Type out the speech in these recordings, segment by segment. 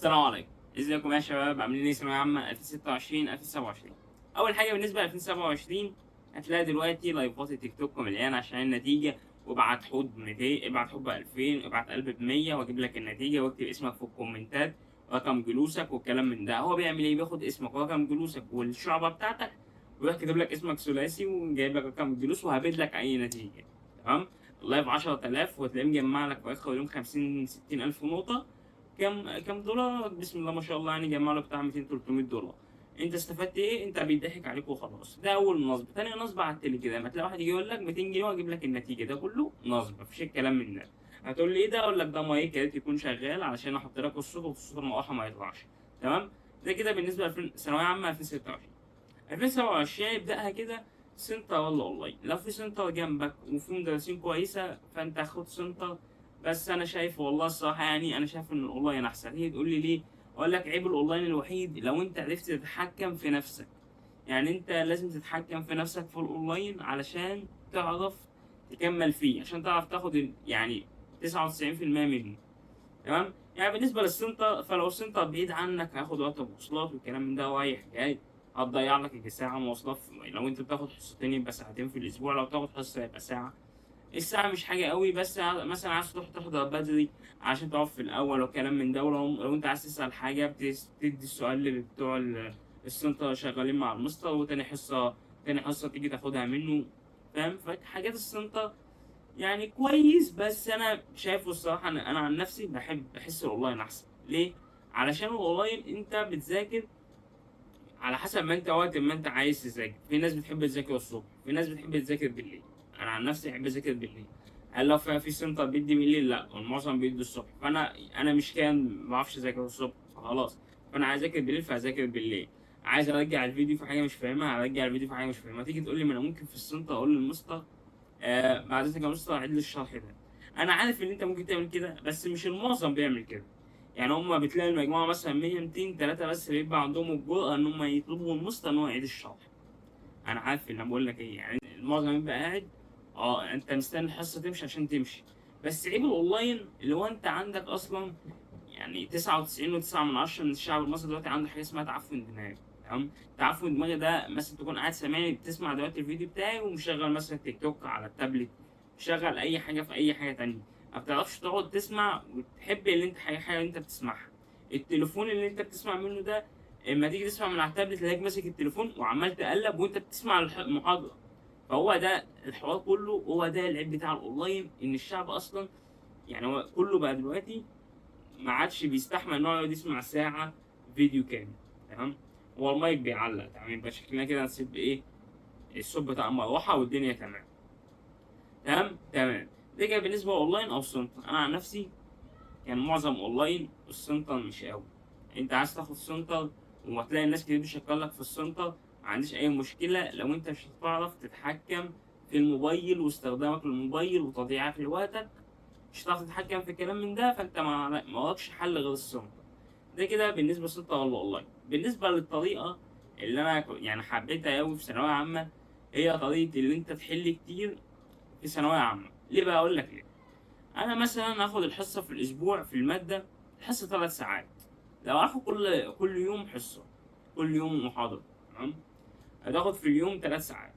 السلام عليكم، ازيكم يا شباب؟ عاملين ايه؟ ثانوية عامة 2026 2027. أول حاجة بالنسبة ل 2027 هتلاقي دلوقتي لايفات التيك توك مليانة عشان النتيجة، وابعت حب 200، ابعت حب 2000، ابعت قلب ب 100 واجيب لك النتيجة، واكتب اسمك في الكومنتات، رقم جلوسك والكلام من ده. هو بيعمل ايه؟ بياخد اسمك ورقم جلوسك والشعبة بتاعتك ويروح كاتب لك اسمك ثلاثي وجايب لك رقم الجلوس وهابد لك أي نتيجة. تمام؟ ال live 10000 وتلاقيه مجمع لك في آخر اليوم 50 60 ألف نقطة. كم دولار؟ بسم الله ما شاء الله، يعني جمع له بتاع 200 300 دولار. انت استفدت ايه؟ انت بيضحك عليك وخلاص. ده اول نصب. تاني نصب على التليجرام، هتلاقي واحد يجي يقول لك 200 جنيه واجيب لك النتيجة، ده كله نصب، مفيش الكلام من ده. هتقول لي ايه ده؟ اقول لك ده مايك يا ريت يكون شغال علشان احط لك الصوت والصوت المروحة ما يطلعش. تمام؟ ده كده بالنسبة ثانوية عامة 2026. 2027 ابداها كده center ولا اونلاين. لو في center جنبك وفي مدرسين كويسة فانت خد center، بس انا شايف والله الصراحة يعني انا شايف ان الاونلاين احسن. هي تقول لي ليه؟ اقول لك عيب الاونلاين الوحيد لو انت عرفت تتحكم في نفسك، يعني انت لازم تتحكم في نفسك في الاونلاين علشان تعرف تكمل فيه، عشان تعرف تاخد يعني 99% منه. تمام؟ يعني بالنسبة لل center، فلو ال center بعيد عنك هياخد وقت مواصلات والكلام من ده رايح جاي، هتضيع لك يجي ساعة مواصلات. لو انت بتاخد حصتين يبقى ساعتين في الاسبوع، لو بتاخد حصة يبقى ساعة. الساعة مش حاجة قوي، بس مثلا عايز تروح تحضر بدري عشان تقف في الأول وكلام من ده. ولو أنت عايز تسأل حاجة بتدي السؤال لبتوع ال center شغالين مع المستر، وتاني حصة تاني حصة تيجي تاخدها منه. فاهم؟ فحاجات ال center يعني كويس، بس أنا شايفه الصراحة أنا عن نفسي بحس الأونلاين أحسن. ليه؟ علشان الأونلاين أنت بتذاكر على حسب ما أنت وقت ما أنت عايز تذاكر. في ناس بتحب تذاكر الصبح، في ناس بتحب تذاكر بالليل. انا عن نفسي احب اذاكر بالليل. هل لو في center بيدي بالليل؟ لا، والمعظم بيدي الصبح. فانا مش كان ما بعرفش اذاكر الصبح فخلاص، فانا عايز اذاكر بالليل فهذاكر بالليل. عايز ارجع الفيديو في حاجة مش فاهمها هرجع الفيديو في حاجة مش فاهمها. تيجي تقول لي ما انا ممكن في ال center اقول للمستر بعد اذنك يا مستر عيد لي الشرح ده. انا عارف ان انت ممكن تعمل كده، بس مش المعظم بيعمل كده. يعني هما بتلاقي المجموعة مثلا 100 200 3 بس بيبقى عندهم الجرأة ان هما يطلبوا من المستر ان هو يعيد الشرح. انا عارف اللي انا بقول لك ايه، يعني المعظم بيبقى قاعد انت مستني الحصة تمشي عشان تمشي. بس عيب الاونلاين اللي هو انت عندك اصلا يعني 99.9 من الشعب المصري دلوقتي عنده حاجة اسمها تعفن دماغي. تمام؟ تعفن دماغي ده مثلا تكون قاعد سامعني بتسمع دلوقتي الفيديو بتاعي ومشغل مثلا تيك توك على التابلت، مشغل اي حاجة في اي حاجة تانية، ما بتعرفش تقعد تسمع وتحب اللي انت حاجة اللي انت بتسمعها. التليفون اللي انت بتسمع منه ده اما تيجي تسمع من على التابلت تلاقيك ماسك التليفون وعمال تقلب وانت بتسمع المحاضرة. فهو ده الحوار كله، هو ده العيب بتاع الاونلاين، ان الشعب اصلا يعني هو كله بقى دلوقتي ما عادش بيستحمل ان هو يقعد يسمع ساعة فيديو كامل. تمام؟ هو المايك بيعلق، تمام؟ يبقى شكلنا كده نسيب ايه الصوت بتاع المروحة والدنيا تمام. تمام تمام. ده كان بالنسبة اونلاين او center. انا عن نفسي كان معظم online، ال center مش قوي. انت عايز تاخد center وهتلاقي الناس كتير بتشكر لك في ال center، ما عنديش اي مشكلة لو انت مش هتعرف تتحكم في الموبايل واستخدامك للموبايل وتضييعك لوقتك، مش هتعرف تتحكم في الكلام من ده، فانت ما وراكش حل غير ال center. ده كده بالنسبة لل center ولا اونلاين. بالنسبة للطريقة اللي انا يعني حبيتها قوي في ثانوية عامة، هي طريقه اللي انت تحل كتير في ثانوية عامة. ليه بقى؟ اقول لك ليه. انا مثلا هاخد الحصة في الاسبوع في المادة، الحصة 3 ساعات، لو هاخد كل يوم حصة، كل يوم محاضرة، تمام؟ هتاخد في اليوم 3 ساعات،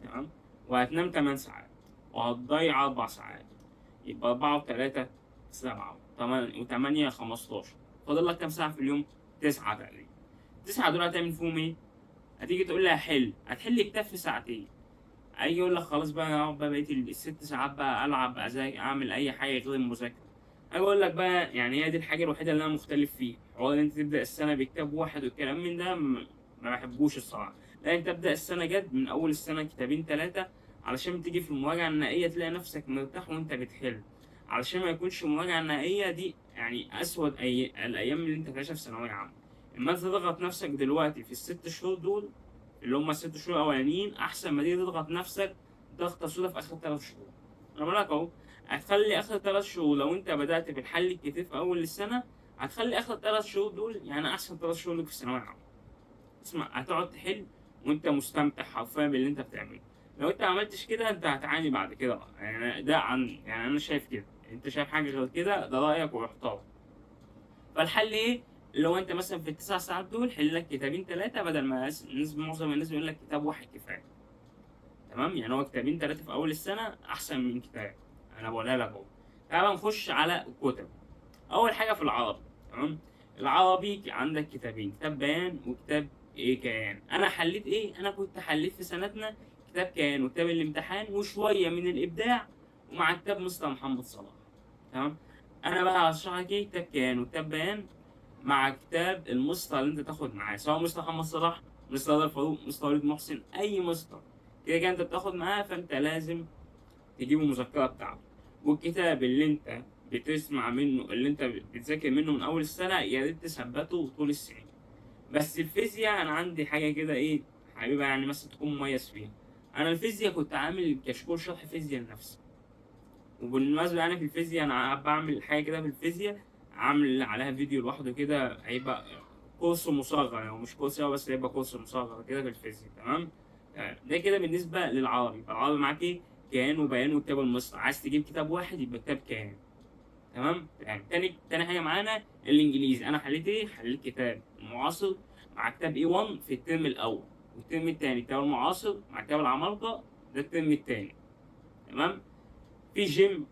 تمام؟ وهتنام 8 ساعات، وهتضيع 4 ساعات، يبقى 4 و3 7 و8 15. فاضل لك كام ساعة في اليوم؟ 9 تقريبا. 9 دول هتعمل فيهم ايه؟ هتيجي تقول لي هحل، هتحل كتاب في ساعتين. هيجي يقول لك خلاص بقى انا هقعد بقى بقية ال6 ساعات بقى العب، اعمل اي حاجة غير المذاكرة. انا بقول لك بقى يعني هي دي الحاجة الوحيدة اللي انا مختلف فيها، حوار ان انت تبدا السنة بكتاب واحد والكلام من ده ما بحبوش الصراحة. لا، انت تبدا السنة جد من اول السنة كتابين 3 علشان تيجي في المراجعة النهائية تلاقي نفسك مرتاح وانت بتحل، علشان ما يكونش المراجعة النهائية دي يعني اسود الايام اللي انت تعيشها في ثانوية عامة. اما انت تضغط نفسك دلوقتي في ال6 شهور دول اللي هم ال6 شهور الاولانيين، احسن ما تيجي تضغط نفسك ضغطه سودا في اخر 3 شهور. انا بقول لك اهو، هتخلي اخر 3 شهور لو انت بدات بالحل الكتير في اول السنة، هتخلي اخر 3 شهور دول يعني احسن 3 شهور لك في الثانوية العامة. اسمع، هتقعد تحل وانت مستمتع حرفيا باللي انت بتعمله. لو انت ما عملتش كده انت هتعاني بعد كده. يعني ده عن يعني انا شايف كده، انت شايف حاجة غير كده ده رايك ويحترم. فالحل ايه؟ لو انت مثلا في ال9 ساعات دول حل لك كتابين 3، بدل ما معظم الناس بيقول لك كتاب واحد كفاية. تمام؟ يعني هو كتابين 3 في اول السنة احسن من كتاب، انا بقولها لك اهو. تعالى نخش على الكتب. اول حاجة في العربي. تمام؟ العربي عندك كتابين، كتاب بيان وكتاب ايه كيان. انا حليت ايه؟ انا كنت حليت في سنتنا كتاب كيان وكتاب الامتحان وشوية من الابداع ومع كتاب مستر محمد صلاح. تمام؟ انا بقى هشرح لك ايه كتاب كيان وكتاب بيان مع كتاب المستر اللي انت تاخد معاه، سواء مستر محمد صلاح، مستر رضا الفاروق، مستر وليد محسن، اي مستر كده كده انت بتاخد معاه، فانت لازم تجيب المذكرة بتاعته. والكتاب اللي انت بتسمع منه، اللي انت بتذاكر منه من اول السنة، يا ريت تثبته طول السنين. بس الفيزياء انا عندي حاجة كده ايه حبيبه، يعني مثلا تكون مميز فيها. انا الفيزياء كنت عامل كشكول شرح فيزياء لنفسي، وبالمناسبة يعني في الفيزياء انا بعمل حاجة كده في الفيزياء، عامل عليها فيديو لوحده كده، هيبقى كورس مصغر، يعني مش كورس بس، هيبقى كورس مصغر كده في الفيزياء. تمام؟ ده كده بالنسبة للعربي. العربي معاك ايه؟ كيان وبيان وكتاب المصري. عايز تجيب كتاب واحد يبقى كتاب كيان. تمام؟ يعني تاني حاجة معانا الانجليزي. انا حليت ايه؟ حليت كتاب المعاصر مع كتاب A1 في الترم الاول، والترم التاني كتاب المعاصر مع كتاب العمالقة، ده الترم التاني. تمام؟ في جيم،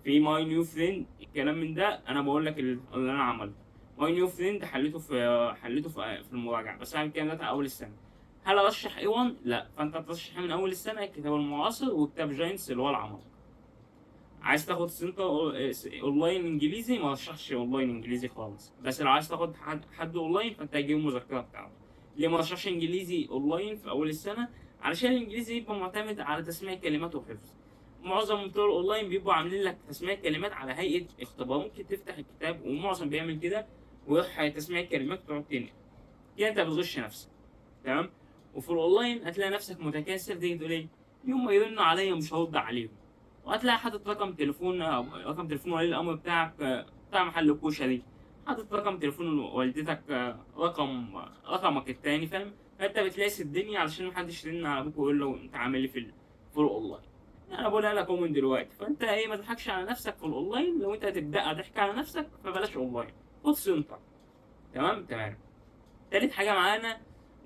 في My New Friend، الكلام من ده انا بقول لك اللي انا عملته. My New Friend حليته في المراجعة، بس انا الكلام ده اول السنة. هل ارشح A1؟ لا، فانت ترشح من اول السنة كتاب المعاصر وكتاب Giants اللي هو العمالقة. عايز تاخد center online انجليزي، ما رشحش اونلاين انجليزي خالص، بس لو عايز تاخد حد اونلاين فانت هتجيب المذكرة بتاعته. ليه ما رشحش انجليزي اونلاين في اول السنة؟ علشان الانجليزي يبقى معتمد على تسميع كلمات وحفظ. معظم بتوع الاونلاين بيبقوا عاملين لك تسميع كلمات على هيئة اختبار، ممكن تفتح الكتاب ومعظم بيعمل كده ويروح تسميع الكلمات وتقعد تنقل كده، انت بتغش نفسك. تمام؟ وفي الاونلاين هتلاقي نفسك متكاسل، تيجي تقول ايه يوم ما يرنوا عليا مش هرد عليهم، وهتلاقي حاطط رقم تليفون، رقم تليفون ولي الامر بتاعك بتاع محل الكشري، حاطط رقم تليفون والدتك، رقمك التاني، فاهم؟ فانت بتلاقي الدنيا علشان محدش يرن على ابوك ويقول له انت عامل ايه في الاونلاين. انا بقولها لك من دلوقتي، فانت ايه ما تضحكش على نفسك في الاونلاين. لو انت هتبدا ضحك على نفسك فبلاش اونلاين، خد center. تمام؟ تمام. تالت حاجة معانا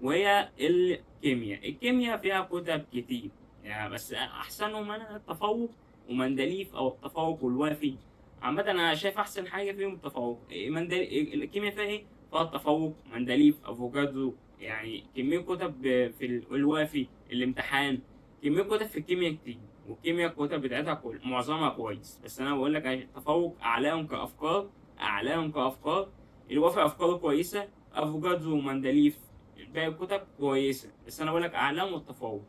وهي الكيمياء. الكيمياء فيها كتب كتير يعني، بس احسنهم انا التفوق ومندليف، او التفوق والوافي. عامة انا شايف احسن حاجة فيهم التفوق. الكيمياء فيها ايه؟ فيها التفوق، مندليف، افوكادو، يعني كمية كتب في الوافي، الامتحان، كمية كتب في الكيمياء كتير. والكيمياء الكتب بتاعتها كل معظمها كويس، بس انا بقول لك التفوق اعلاهم كافكار، اعلاهم كافكار. الوافي افكاره كويسة، افوكادو ومندليف باقي الكتب كويسة، بس انا بقول لك اعلاهم التفوق.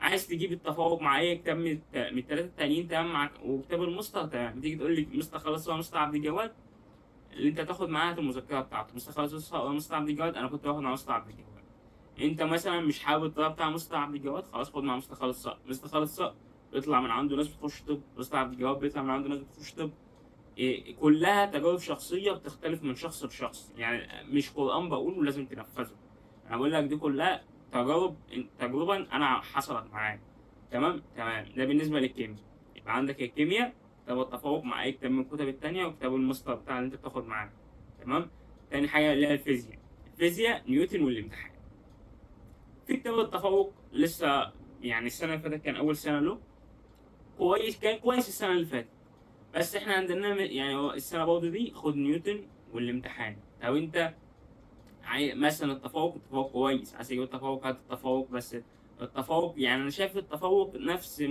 عايز تجيب التفوق مع اي كتاب من الثلاثة التانيين، تمام، معاك وكتاب المستر، تمام. تيجي تقول لي مستر خلاص هو مستر عبد الجواد اللي انت تاخد معاه المذكرة بتاعته، مستر خلاص هو مستر عبد الجواد، انا كنت باخد مع مستر عبد الجواد. انت مثلا مش حابب الطريقة بتاع مستر عبد الجواد، خلاص خد مع مستر خالد صقر. مستر خالد صقر بيطلع من عنده ناس بتخش طب، مستر عبد الجواد بيطلع من عنده ناس بتخش طب. إيه كلها تجارب شخصية بتختلف من شخص لشخص، يعني مش قران بقوله لازم تنفذه، انا بقول لك دي كلها تجارب، تجربه انا حصلت معايا. تمام؟ تمام. ده بالنسبة للكيمياء. يبقى عندك الكيمياء كتاب التفوق مع اي كتاب من الكتب التانية وكتاب المستر بتاع اللي انت بتاخد معاه. تمام؟ تاني حاجة اللي هي الفيزياء. الفيزياء نيوتن والامتحان. في كتاب التفوق لسه يعني السنة اللي فاتت كان اول سنة له كويس، كان كويس السنة اللي فاتت، بس احنا عندنا يعني السنة برضه دي خد نيوتن والامتحان. لو انت مثلا التفوق، التفوق كويس، عايز تجيب التفوق هات التفوق، بس التفوق يعني انا شايف التفوق نفس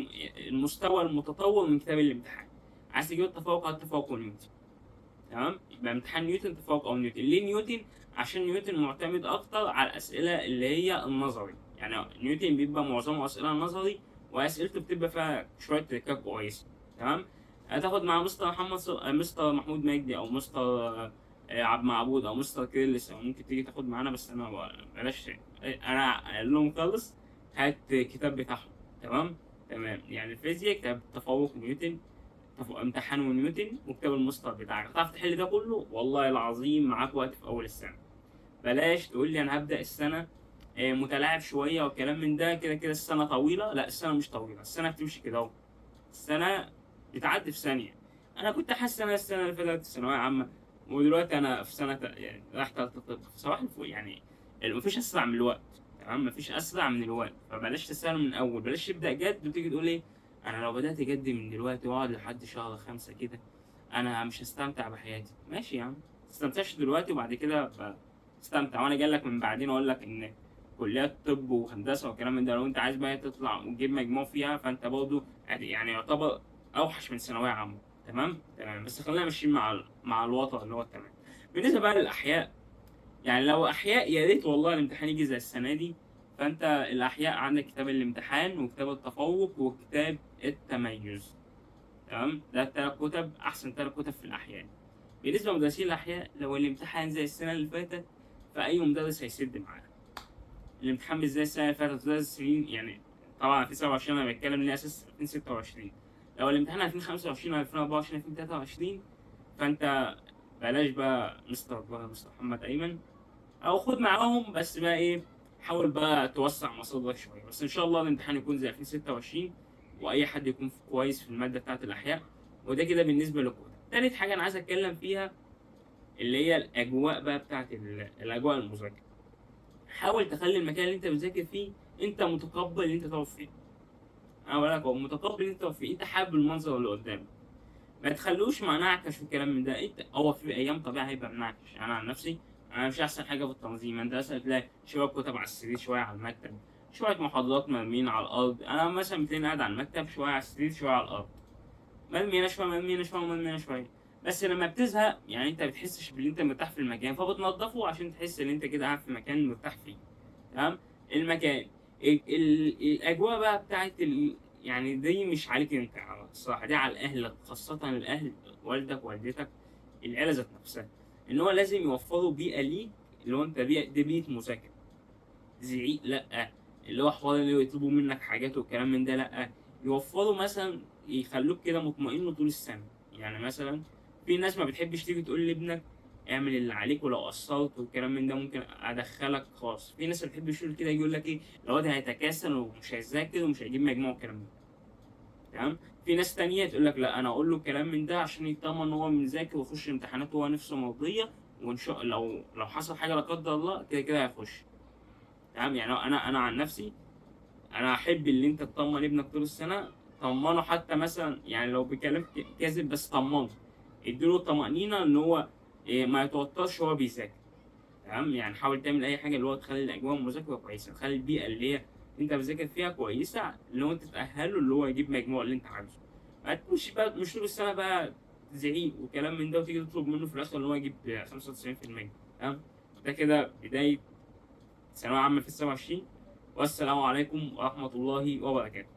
المستوى المتطور من كتاب الامتحان. عايز تجيب التفوق هات التفوق ونيوتن. تمام؟ يبقى امتحان نيوتن، تفوق او نيوتن. ليه نيوتن؟ عشان نيوتن معتمد اكتر على الاسئلة اللي هي النظري، يعني نيوتن بيبقى معظمه اسئلة نظري واسئلته بتبقى فيها شوية تريكات كويسة. تمام؟ هتاخد مع مستر محمد مستر محمود مجدي او مستر عبد معبود او مستر كيرلس، او ممكن تيجي تاخد معانا، بس انا بلاش، انا قال لهم خالص هات كتاب بتاعهم. تمام؟ تمام. يعني الفيزياء كتاب تفوق نيوتن، امتحان ونيوتن، وكتاب المستر بتاعك. هتعرف تحل ده كله والله العظيم معاك وقت في اول السنة. بلاش تقول لي انا هبدا السنة متلاعب شوية والكلام من ده، كده كده السنة طويلة. لا السنة مش طويلة، السنة بتمشي كده اهو، السنة بتعدي في ثانية. انا كنت حاسس انا السنة اللي فاتت ثانوية عامة ودلوقتي انا في سنة يعني رايح تالتة طب، صباح الفل يعني. مفيش اسرع من الوقت، تمام؟ مفيش اسرع من الوقت، فبلاش تسأل من الاول، بلاش تبدا جد وتيجي تقول ايه انا لو بدات جد من دلوقتي واقعد لحد شهر 5 كده انا مش هستمتع بحياتي. ماشي يا عم، تستمتعش دلوقتي وبعد كده استمتع. وانا جاي لك من بعدين اقول لك ان كليات طب وهندسة والكلام من ده لو انت عايز بقى تطلع وتجيب مجموع فيها فانت برضه يعني يعتبر اوحش من ثانوية عامة، تمام؟ تمام، بس خلينا ماشيين مع الوضع اللي هو تمام. بالنسبة بقى للاحياء، يعني لو احياء يا ريت والله الامتحان يجي زي السنة دي. فانت الاحياء عندك كتاب الامتحان وكتاب التفوق وكتاب التميز، تمام؟ ده 3 كتب، احسن 3 كتب في الاحياء. بالنسبة لمدرسين الاحياء لو الامتحان زي السنة اللي فاتت فاي مدرس هيسد معاه. الامتحان مش زي السنة اللي فاتت 3 سنين، يعني طبعا 2027 انا بتكلم ليه اساس 2026. لو الامتحان 2025 او 2024 2023 فانت بلاش بقى مستر محمد ايمن، او خد معاهم بس بقى ايه، حاول بقى توسع مصادرك شوية. بس ان شاء الله الامتحان يكون زي 2026 واي حد يكون كويس في المادة بتاعه الاحياء. وده كده بالنسبة للكود. تالت حاجة انا عايز اتكلم فيها اللي هي الاجواء بقى بتاعه الاجواء المذاكرة. حاول تخلي المكان اللي انت بتذاكر فيه انت متقبل ان انت تقعد فيه. انا بقول لك هو متقبل ان انت تقعد فيه، انت حابب المنظر اللي قدامك، ما تخلوش منعكش والكلام من ده. انت هو في ايام طبيعي هيبقى منعكش. انا عن نفسي انا مش احسن حاجة في التنظيم، انت مثلا تلاقي شوية كتب على السرير، شوية على المكتب، شوية محاضرات مرميين على الارض. انا مثلا بتلاقيني قاعد على المكتب، شوية على السرير، شوية على الارض، مرمي هنا شوية، مرمي هنا شوية، مرمي هنا شوية. بس لما بتزهق يعني انت بتحسش باللي انت مرتاح في المكان، فبتنضفه عشان تحس ان انت كده قاعد في مكان مرتاح فيه، تمام؟ المكان الاجواء بقى بتاعت يعني دي مش عليك انت الصراحة، دي على الاهل، خاصة الاهل، والدك والدتك، العيلة ذات نفسها، ان هو لازم يوفروا بيئة ليك اللي هو انت بيئة، دي بيئة مذاكرة. زعيق لا، اللي هو حوار اللي يطلبوا منك حاجات والكلام من ده لا، يوفروا مثلا يخلوك كده مطمئن طول السنة. يعني مثلا في ناس ما بتحبش تيجي تقول لابنك اعمل اللي عليك ولو قصرت والكلام من ده ممكن ادخلك خاص. في ناس ما بتحبش تقول كده، يقول لك ايه الواد هيتكاسل ومش هيذاكر ومش هيجيب مجموع والكلام من ده، تمام؟ في ناس تانية تقول لك لا انا اقول له الكلام من ده عشان يطمن ان هو مذاكر ويخش امتحانات وهو نفسه مرضية، وان شاء الله لو حصل حاجة لا قدر الله كده كده هيخش، تمام؟ يعني انا عن نفسي انا احب اللي انت تطمن ابنك طول السنة، طمنه حتى مثلا يعني لو بكلام كاذب بس طمنه، اديله طمأنينة ان هو ما يتوترش وهو بيذاكر، تمام؟ يعني حاول تعمل اي حاجة اللي هو تخلي الاجواء المذاكرة كويسة، تخلي البيئة اللي هي انت بتذاكر فيها كويسة، اللي هو انت تأهله اللي هو يجيب مجموع اللي انت عايزه. ما تكونش بقى مش طول السنة بقى زعيق وكلام من ده وتيجي تطلب منه في الاخر ان هو يجيب 95%، تمام؟ ده كده بداية ثانوية عامة في 27. والسلام عليكم ورحمة الله وبركاته.